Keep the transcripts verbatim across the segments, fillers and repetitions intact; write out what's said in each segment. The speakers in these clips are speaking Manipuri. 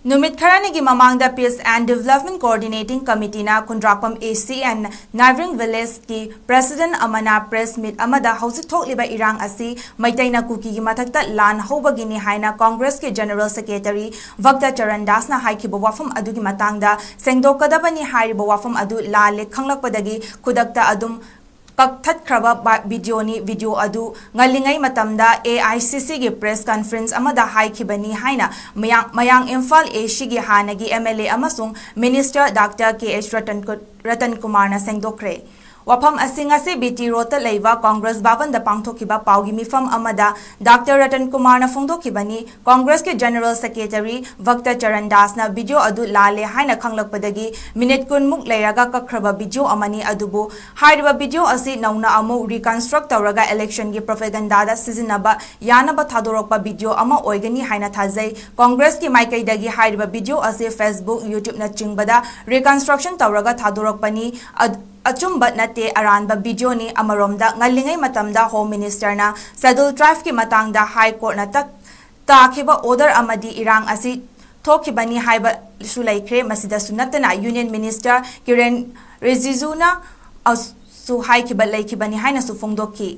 ꯅꯨꯃꯤꯠ ꯈꯔꯅꯤꯒꯤ ꯃꯃꯥꯡꯗ Peace and Development Coordinating Committeeꯅ Khundrakpam A C and neighbouring villageꯀꯤ president ꯑꯃꯅ press meet ꯑꯃꯗ ꯍꯧꯖꯤꯛ ꯊꯣꯛꯂꯤꯕ ꯏꯔꯥꯡ ꯑꯁꯤ ꯃꯩꯇꯩꯅ ꯀꯨꯀꯤꯒꯤ ꯃꯊꯛꯇ ꯂꯥꯟ ꯍꯧꯕꯒꯤꯅꯤ ꯍꯥꯏꯅ Congressꯀꯤ General Secretary ꯚꯛꯇ ꯆꯔꯟ ꯗꯥꯁꯅ ꯍꯥꯏꯈꯤꯕ ꯋꯥꯐꯝ ꯑꯗꯨꯒꯤ ꯃꯇꯥꯡꯗ ꯁꯦꯡꯗꯣꯛꯀꯗꯕꯅꯤ ꯍꯥꯏꯔꯤꯕ ꯋꯥꯐꯝ ꯑꯗꯨ ꯂꯥꯜꯂꯦ ꯈꯪꯂꯛꯄꯗꯒꯤ ꯈꯨꯗꯛꯇ ꯑꯗꯨꯝ ꯀꯛꯊꯠꯈ꯭ꯔꯕ ꯕ-, videoꯅꯤ꯫ Video ꯑꯗꯨ ꯉꯜꯂꯤꯉꯩ ꯃꯇꯝꯗ A I C Cꯒꯤ press conference ꯑꯃꯗ ꯍꯥꯏꯈꯤꯕꯅꯤ ꯍꯥꯏꯅ ꯃꯌꯥꯡ, ꯃꯌꯥꯡ ꯏꯝꯐꯥꯜ Eastꯀꯤ ꯍꯥꯟꯅꯒꯤ M L A ꯑꯃꯁꯨꯡ minister Doctor K H Ratan ꯀꯨ-, ꯔꯇꯟ ꯀꯨꯃꯥꯔꯅ ꯁꯦꯡꯗꯣꯛꯈ꯭ꯔꯦ꯫ ꯋꯥꯐꯝ ꯑꯁꯤ ꯉꯁꯤ B T Roadꯇ ꯂꯩꯕ Congress ꯚꯕꯟꯗ ꯄꯥꯡꯊꯣꯛꯈꯤꯕ ꯄꯥꯎꯒꯤ ꯃꯤꯐꯝ ꯑꯃꯗ Doctor ꯔꯇꯟ ꯀꯨꯃꯥꯔꯅ ꯐꯣꯡꯗꯣꯛꯈꯤꯕꯅꯤ꯫ Congressꯀꯤ General Secretary ꯚꯛꯇ ꯆꯔꯟ ꯗꯥꯁꯅ video ꯑꯗꯨ ꯂꯥꯜꯂꯦ ꯍꯥꯏꯅ ꯈꯪꯂꯛꯄꯗꯒꯤ ꯃꯤꯅꯤꯠ ꯀꯨꯟꯃꯨꯛ ꯂꯩꯔꯒ ꯀꯛꯈ꯭ꯔꯕ video ꯑꯃꯅꯤ꯫ ꯑꯗꯨꯕꯨ ꯍꯥꯏꯔꯤꯕ video ꯑꯁꯤ ꯅꯧꯅ ꯑꯃꯨꯛ reconstruct ꯇꯧꯔꯒ electionꯒꯤ propagandaꯗ ꯁꯤꯖꯤꯟꯅꯕ ꯌꯥꯅꯕ ꯊꯥꯗꯣꯔꯛꯄ video ꯑꯃ ꯑꯣꯏꯒꯅꯤ ꯍꯥꯏꯅ ꯊꯥꯖꯩ꯫ Congressꯀꯤ ꯃꯥꯏꯀꯩꯗꯒꯤ ꯍꯥꯏꯔꯤꯕ video ꯑꯁꯤ Facebook, YouTubeꯅꯆꯤꯡꯕꯗ reconstruction ꯇꯧꯔꯒ ꯊꯥꯗꯣꯔꯛꯄꯅꯤ꯫ ꯑ-, ꯑꯆꯨꯝꯕ ꯅꯠꯇꯦ, ꯑꯔꯥꯟꯕ videoꯅꯤ꯫ ꯑꯃꯔꯣꯝꯗ, ꯉꯜꯂꯤꯉꯩ ꯃꯇꯝꯗ Home Ministerꯅ Scheduled Tribeꯀꯤ ꯃꯇꯥꯡꯗ High Courtꯅ ꯇꯛ-, ꯇꯥꯈꯤꯕ order ꯑꯃꯗꯤ ꯏꯔꯥꯡ ꯑꯁꯤ ꯊꯣꯛꯈꯤꯕꯅꯤ ꯍꯥꯏꯕꯁꯨ ꯂꯩꯈ꯭ꯔꯦ꯫ ꯃꯁꯤꯗꯁꯨ ꯅꯠꯇꯅ, Union Minister ꯀꯤꯔꯦꯟ ꯔꯤꯖꯤꯖꯨꯅ ꯑꯁꯨ ꯍꯥꯏꯈꯤꯕ ꯂꯩꯈꯤꯕꯅꯤ ꯍꯥꯏꯅꯁꯨ ꯐꯣꯡꯗꯣꯛꯈꯤ꯫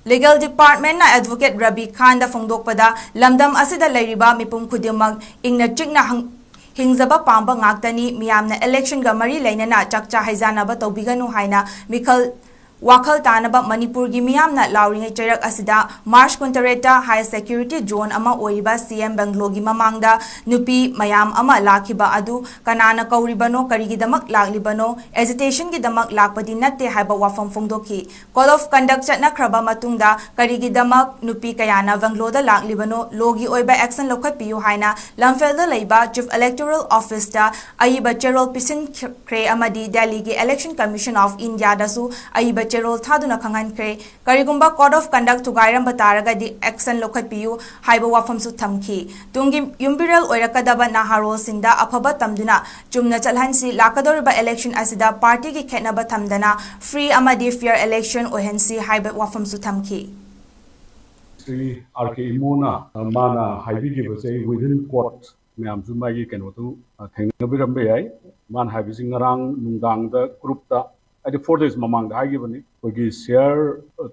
Legal Departmentꯅ Advocate ꯔꯕꯤ ꯈꯥꯟꯗ ꯐꯣꯡꯗꯣꯛꯄꯗ, ꯂꯝꯗꯝ ꯑꯁꯤꯗ ꯂꯩꯔꯤꯕ ꯃꯤꯄꯨꯝ ꯈꯨꯗꯤꯡꯃꯛ ꯏꯪꯅ ꯆꯤꯛꯅ ꯍꯪ-, ꯍꯤꯡꯖꯕ ꯄꯥꯝꯕ ꯉꯥꯛꯇꯅꯤ꯫ ꯃꯤꯌꯥꯝꯅ electionꯒ ꯃꯔꯤ ꯂꯩꯅꯅ ꯆꯥꯛꯆꯥ ꯍꯩꯖꯥꯅꯕ ꯇꯧꯕꯤꯒꯅꯨ ꯍꯥꯏꯅ ꯃꯤꯈꯜ ꯋꯥꯈꯜ ꯇꯥꯅꯕ ꯃꯅꯤꯄꯨꯔꯒꯤ ꯃꯤꯌꯥꯝꯅ ꯂꯥꯎꯔꯤꯉꯩ ꯆꯩꯔꯛ ꯑꯁꯤꯗ March ꯀꯨꯟꯇꯔꯦꯠꯇ high security zone ꯑꯃ ꯑꯣꯏꯔꯤꯕ C M bungalow ꯒꯤ ꯃꯃꯥꯡꯗ ꯅꯨꯄꯤ ꯃꯌꯥꯝ ꯑꯃ ꯂꯥꯛꯈꯤꯕ ꯑꯗꯨ ꯀꯅꯥꯅ ꯀꯧꯔꯤꯕꯅꯣ, ꯀꯔꯤꯒꯤꯗꯃꯛ ꯂꯥꯛꯂꯤꯕꯅꯣ, agitation ꯒꯤꯗꯃꯛ ꯂꯥꯛꯄꯗꯤ ꯅꯠꯇꯦ ꯍꯥꯏꯕ ꯋꯥꯐꯝ ꯐꯣꯡꯗꯣꯛꯈꯤ꯫ Code of Conduct ꯆꯠꯅꯈ꯭ꯔꯕ ꯃꯇꯨꯡꯗ ꯀꯔꯤꯒꯤꯗꯃꯛ ꯅꯨꯄꯤ ꯀꯌꯥꯅ bungalow ꯗ ꯂꯥꯛꯂꯤꯕꯅꯣ? Law ꯒꯤ ꯑꯣꯏꯕ action ꯂꯧꯈꯠꯄꯤꯌꯨ ꯍꯥꯏꯅ ꯂꯝꯐꯦꯜꯗ ꯂꯩꯕ Chief Electoral Office ꯇ ꯑꯏꯕ ꯆꯦꯔꯣꯜ ꯄꯤꯁꯤꯟꯈ꯭ꯔꯦ ꯑꯃꯗꯤ Delhi ꯒꯤ Election Commission of India ꯗꯁꯨ ꯑꯏꯕ ꯆꯦꯔꯣꯜ ꯊꯥꯗꯨꯅ ꯈꯪꯍꯟꯈ꯭ꯔꯦ꯫ ꯀꯔꯤꯒꯨꯝꯕ Code of Conduct ꯊꯨꯒꯥꯏꯔꯝꯕ ꯇꯥꯔꯒꯗꯤ action ꯂꯧꯈꯠꯄꯤꯌꯨ ꯍꯥꯏꯕ ꯋꯥꯐꯝꯁꯨ ꯊꯝꯈꯤ꯫ ꯇꯨꯡꯒꯤ ꯌꯨꯝꯕꯤꯔꯦꯜ ꯑꯣꯏꯔꯛꯀꯗꯕ ꯅꯍꯥꯔꯣꯜꯁꯤꯡꯗ ꯑꯐꯕ ꯇꯝꯗꯨꯅ ꯆꯨꯝꯅ ꯆꯠꯍꯟꯁꯤ꯫ ꯂꯥꯛꯀꯗꯧꯔꯤꯕ election ꯑꯁꯤꯗ party ꯒꯤ ꯈꯦꯠꯅꯕ ꯊꯝꯗꯅ free ꯑꯃꯗꯤ fair election ꯑꯣꯏꯍꯟꯁꯤ ꯍꯥꯏꯕ ꯋꯥꯐꯝꯁꯨ ꯊꯝꯈꯤ꯫ ꯁ꯭ꯔꯤ ꯑꯥꯔ ꯀꯦ ꯏꯃꯣꯅ, ꯑ, ꯃꯥꯅ ꯍꯥꯏꯕꯤꯈꯤꯕꯁꯦ within court ꯃꯌꯥꯝꯁꯨ ꯃꯥꯒꯤ ꯀꯩꯅꯣꯗꯨ, ꯑ, ꯊꯦꯡꯅꯕꯤꯔꯝꯕ ꯌꯥꯏ꯫ ꯃꯥꯅ ꯍꯥꯏꯕꯁꯤ ꯉꯔꯥꯡ ꯅꯨꯡꯗꯥꯡꯗ groupꯇ, ꯍꯥꯏꯗꯤ four days ꯃꯃꯥꯡꯗ ꯍꯥꯏꯈꯤꯕꯅꯤ, ꯑꯩꯈꯣꯏꯒꯤ share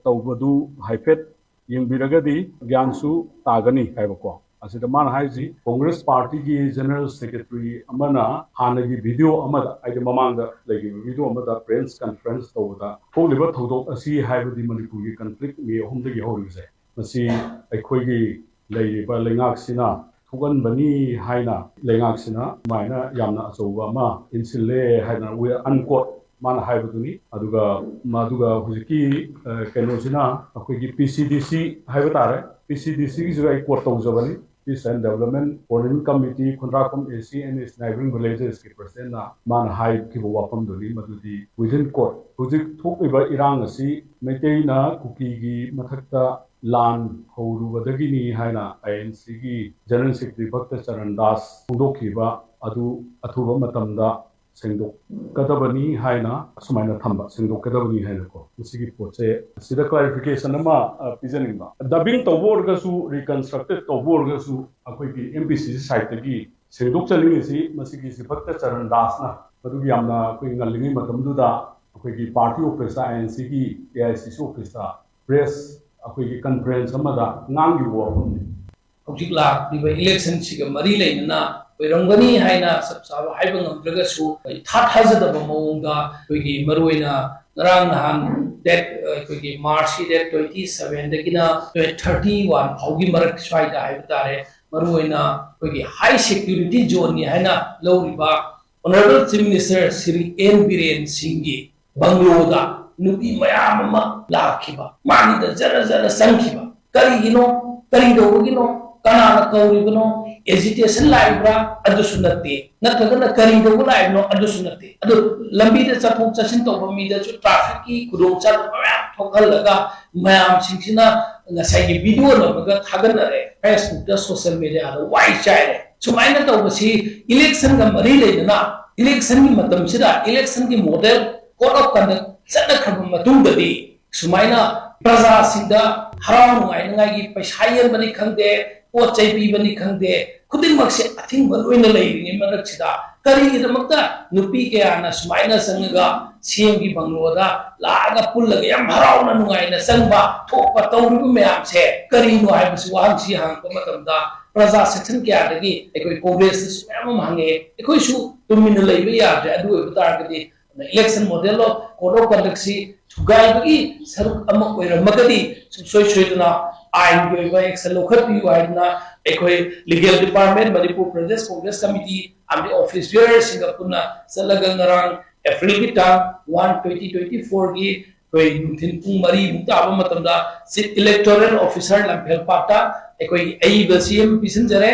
ꯇꯧꯕꯗꯨ ꯍꯥꯏꯐꯦꯠ ꯌꯦꯡꯕꯤꯔꯒꯗꯤ ꯒ꯭ꯌꯥꯟꯁꯨ ꯇꯥꯒꯅꯤ ꯍꯥꯏꯕꯀꯣ꯫ ꯑꯁꯤꯗ ꯃꯥꯅ ꯍꯥꯏꯔꯤꯁꯤ Congress partyꯒꯤ general secretary ꯑꯃꯅ ꯍꯥꯟꯅꯒꯤ video ꯑꯃꯗ, ꯍꯥꯏꯗꯤ ꯃꯃꯥꯡꯗ ꯂꯩꯈꯤꯕ video ꯑꯃꯗ press conference ꯇꯧꯕꯗ ꯊꯣꯛꯂꯤꯕ ꯊꯧꯗꯣꯛ ꯑꯁꯤ, ꯍꯥꯏꯕꯗꯤ ꯃꯅꯤꯄꯨꯔꯒꯤ conflict May ꯑꯍꯨꯝꯗꯒꯤ ꯍꯧꯔꯤꯕꯁꯦ, ꯃꯁꯤ ꯑꯩꯈꯣꯏꯒꯤ ꯂꯩꯔꯤꯕ ꯂꯩꯉꯥꯛꯁꯤꯅ ꯊꯣꯛꯍꯟꯕꯅꯤ ꯍꯥꯏꯅ ꯂꯩꯉꯥꯛꯁꯤꯅ ꯑꯗꯨꯃꯥꯏꯅ ꯌꯥꯝꯅ ꯑꯆꯧꯕ ꯑꯃ ꯏꯟꯁꯤꯜꯂꯦ ꯍꯥꯏꯗꯅ, unquote, ꯃꯥꯅ ꯍꯥꯏꯕꯗꯨꯅꯤ꯫ ꯑꯗꯨꯒ ꯃꯗꯨꯒ ꯍꯧꯖꯤꯛꯀꯤ, ꯑ, ꯀꯩꯅꯣꯁꯤꯅ ꯑꯩꯈꯣꯏꯒꯤ P C D C ꯍꯥꯏꯕ ꯇꯥꯔꯦ, P C D Cꯒꯤꯁꯨ ꯑꯩ quote ꯇꯧꯖꯕꯅꯤ, Peace and Development Coordination Committee, Khundrakpam A C and its neighboring villagesꯀꯤ presidentꯅ ꯃꯥꯅ ꯍꯥꯏꯈꯤꯕ ꯋꯥꯐꯝꯗꯨꯅꯤ꯫ ꯃꯗꯨꯗꯤ within court, ꯍꯧꯖꯤꯛ ꯊꯣꯛꯂꯤꯕ ꯏꯔꯥꯡ ꯑꯁꯤ ꯃꯩꯇꯩꯅ ꯀꯨꯀꯤꯒꯤ ꯃꯊꯛꯇ ꯂꯥꯟ ꯍꯧꯔꯨꯕꯗꯒꯤꯅꯤ ꯍꯥꯏꯅ INCꯒꯤ general secretary ꯚꯛꯇ ꯆꯔꯟ ꯗꯥꯁ ꯐꯣꯡꯗꯣꯛꯈꯤꯕ ꯑꯗꯨ ꯑꯊꯨꯕ ꯃꯇꯝꯗ ꯁꯦꯡꯗꯣꯛꯀꯗꯕꯅꯤ ꯍꯥꯏꯅ ꯑꯁꯨꯃꯥꯏꯅ ꯊꯝꯕ, ꯁꯦꯡꯗꯣꯛꯀꯗꯕꯅꯤ ꯍꯥꯏꯅꯀꯣ꯫ ꯃꯁꯤꯒꯤ ꯄꯣꯠꯁꯦ, ꯁꯤꯗ clarification ꯑꯃ, ꯑ, ꯄꯤꯖꯅꯤꯡꯕ꯫ Dubbing ꯇꯧꯕ ꯑꯣꯏꯔꯒꯁꯨ, reconstructed ꯇꯧꯕ ꯑꯣꯏꯔꯒꯁꯨ, ꯑꯩꯈꯣꯏꯒꯤ MPCC sideꯇꯒꯤ ꯁꯦꯡꯗꯣꯛꯆꯅꯤꯡꯉꯤꯁꯤ, ꯃꯁꯤꯒꯤ ꯁ꯭ꯔꯤ ꯚꯛꯇ ꯆꯔꯟ ꯗꯥꯁꯅ ꯃꯗꯨꯒꯤ ꯌꯥꯝꯅ ꯑꯩꯈꯣꯏ ꯉꯜꯂꯤꯉꯩ ꯃꯇꯝꯗꯨꯗ ꯑꯩꯈꯣꯏꯒꯤ party officeꯇ, INCꯒꯤ AICC officeꯇ press ꯑꯩꯈꯣꯏꯒꯤ conference ꯑꯃꯗ ꯉꯥꯡꯈꯤꯕ ꯋꯥꯐꯝꯅꯤ꯫ ꯍꯧꯖꯤꯛ ꯂꯥꯛꯂꯤꯕ electionꯁꯤꯒ ꯃꯔꯤ ꯂꯩꯅꯅ ꯑꯣꯏꯔꯝꯒꯅꯤ ꯍꯥꯏꯅ ꯆꯞ ꯆꯥꯕ ꯍꯥꯏꯕ ꯉꯝꯗ꯭ꯔꯒꯁꯨ, ꯏꯊꯥ ꯊꯥꯖꯗꯕ ꯃꯑꯣꯡꯗ ꯑꯩꯈꯣꯏꯒꯤ ꯃꯔꯨꯑꯣꯏꯅ ꯉꯔꯥꯡ ꯅꯍꯥꯟ date, ꯑꯩꯈꯣꯏꯒꯤ Marchꯀꯤ date twenty sevenꯗꯒꯤꯅ thirty one ꯐꯥꯎꯒꯤ ꯃꯔꯛ ꯁ꯭ꯋꯥꯏꯗ ꯍꯥꯏꯕ ꯇꯥꯔꯦ, ꯃꯔꯨꯑꯣꯏꯅ ꯑꯩꯈꯣꯏꯒꯤ high security zoneꯅꯤ ꯍꯥꯏꯅ ꯂꯧꯔꯤꯕ Honourable Chief Minister Shri N Biren ꯁꯤꯡꯒꯤ ꯕꯪꯒ꯭ꯂꯣꯗ ꯅꯨꯄꯤ ꯃꯌꯥꯝ ꯑꯃ ꯂꯥꯛꯈꯤꯕ, ꯃꯥꯒꯤꯗ ꯖꯔ ꯖꯔ ꯆꯪꯈꯤꯕ꯫ ꯀꯔꯤꯒꯤꯅꯣ? ꯀꯔꯤ ꯇꯧꯕꯒꯤꯅꯣ? ꯀꯅꯥꯅ ꯀꯧꯔꯤꯕꯅꯣ? Agitation ꯂꯥꯛꯏꯕ꯭ꯔꯥ? ꯑꯗꯨꯁꯨ ꯅꯠꯇꯦ꯫ ꯅꯠꯇ꯭ꯔꯒꯅ ꯀꯔꯤ ꯇꯧꯕ ꯂꯥꯛꯏꯕꯅꯣ? ꯑꯗꯨꯁꯨ ꯅꯠꯇꯦ꯫ ꯑꯗꯨ ꯂꯝꯕꯤꯗ ꯆꯠꯊꯣꯛ ꯆꯠꯁꯤꯟ ꯇꯧꯕ ꯃꯤꯗꯁꯨ trafficꯀꯤ ꯈꯨꯗꯣꯡꯆꯥꯗꯕ ꯃꯌꯥꯝ ꯊꯣꯛꯍꯜꯂꯒ, ꯃꯌꯥꯝꯁꯤꯡꯁꯤꯅ ꯉꯁꯥꯏꯒꯤ video ꯅꯝꯃꯒ ꯊꯥꯒꯠꯅꯔꯦ, Facebookꯇ, social mediaꯗ ꯋꯥꯏ ꯆꯥꯏꯔꯦ꯫ ꯁꯨꯃꯥꯏꯅ ꯇꯧꯕꯁꯤ electionꯒ ꯃꯔꯤ ꯂꯩꯅꯅ, electionꯒꯤ ꯃꯇꯝꯁꯤꯗ electionꯒꯤ model code of conduct ꯆꯠꯅꯈ꯭ꯔꯕ ꯃꯇꯨꯡꯗꯗꯤ ꯁꯨꯃꯥꯏꯅ ꯄ꯭ꯔꯖꯥꯁꯤꯡꯗ ꯍꯔꯥꯎ ꯅꯨꯡꯉꯥꯏꯅꯉꯥꯏꯒꯤ ꯄꯩꯁꯥ ꯌꯦꯟꯕꯅꯤ ꯈꯪꯗꯦ, ꯄꯣꯠ ꯆꯩ ꯄꯤꯕꯅꯤ ꯈꯪꯗꯦ, ꯈꯨꯗꯤꯡꯃꯛꯁꯦ ꯑꯊꯤꯡꯕ ꯂꯣꯏꯅ ꯂꯩꯔꯤꯉꯩ ꯃꯔꯛꯁꯤꯗ ꯀꯔꯤꯒꯤꯗꯃꯛꯇ ꯅꯨꯄꯤ ꯀꯌꯥꯅ ꯁꯨꯃꯥꯏꯅ ꯆꯪꯉꯒ ꯁꯤ ꯑꯦꯝꯒꯤ ꯕꯪꯒ꯭ꯂꯣꯗ ꯂꯥꯛꯑꯒ ꯄꯨꯜꯂꯒ ꯌꯥꯝ ꯍꯔꯥꯎꯅ ꯅꯨꯡꯉꯥꯏꯅ ꯆꯪꯕ ꯊꯣꯛꯄ ꯇꯧꯔꯤꯕ ꯃꯌꯥꯝꯁꯦ ꯀꯔꯤꯅꯣ ꯍꯥꯏꯕꯁꯤ ꯋꯥꯍꯪꯁꯤ ꯍꯪꯉꯛꯄ ꯃꯇꯝꯗ ꯄ꯭ꯔꯖꯥ ꯁꯦꯛꯁꯟ ꯀꯌꯥꯗꯒꯤ ꯑꯩꯈꯣꯏ ꯀꯣꯡꯒ꯭ꯔꯦꯁꯇꯁꯨ ꯃꯌꯥꯝ ꯑꯃ ꯍꯪꯉꯛꯑꯦ꯫ ꯑꯩꯈꯣꯏꯁꯨ ꯇꯨꯃꯤꯟꯅ ꯂꯩꯕ ꯌꯥꯗ꯭ꯔꯦ꯫ ꯑꯗꯨ ꯑꯣꯏꯕ ꯇꯥꯔꯒꯗꯤ election model of code of conduct ꯁꯤ ꯊꯨꯒꯥꯏꯕꯒꯤ ꯁꯔꯨꯛ ꯑꯃ ꯑꯣꯏꯔꯝꯃꯒꯗꯤ ꯁꯨꯡꯁꯣꯏ ꯁꯣꯏꯗꯅ ꯑꯥꯏꯟꯒꯤ ꯑꯣꯏꯕ action ꯂꯧꯈꯠꯄꯤꯌꯨ ꯍꯥꯏꯗꯅ ꯑꯩꯈꯣꯏ legal department, Manipur Pradesh Congress committee ꯑꯃꯗꯤ office bearer ꯁꯤꯡꯒ ꯄꯨꯟꯅ ꯆꯠꯂꯒ ꯉꯔꯥꯡ ꯑꯦꯄ꯭ꯔꯤꯜꯒꯤ ꯇꯥꯡ one twenty twenty four ꯒꯤ ꯑꯩꯈꯣꯏ ꯅꯨꯡꯊꯤꯜ ꯄꯨꯡ ꯃꯔꯤꯃꯨꯛ ꯇꯥꯕ ꯃꯇꯝꯗ Chief Electoral Officer ꯂꯝꯐꯦꯜ ꯄꯥꯠꯇ ꯑꯩꯈꯣꯏ ꯑꯏꯕ ꯁꯤ ꯑꯃ ꯄꯤꯁꯤꯟꯖꯔꯦ꯫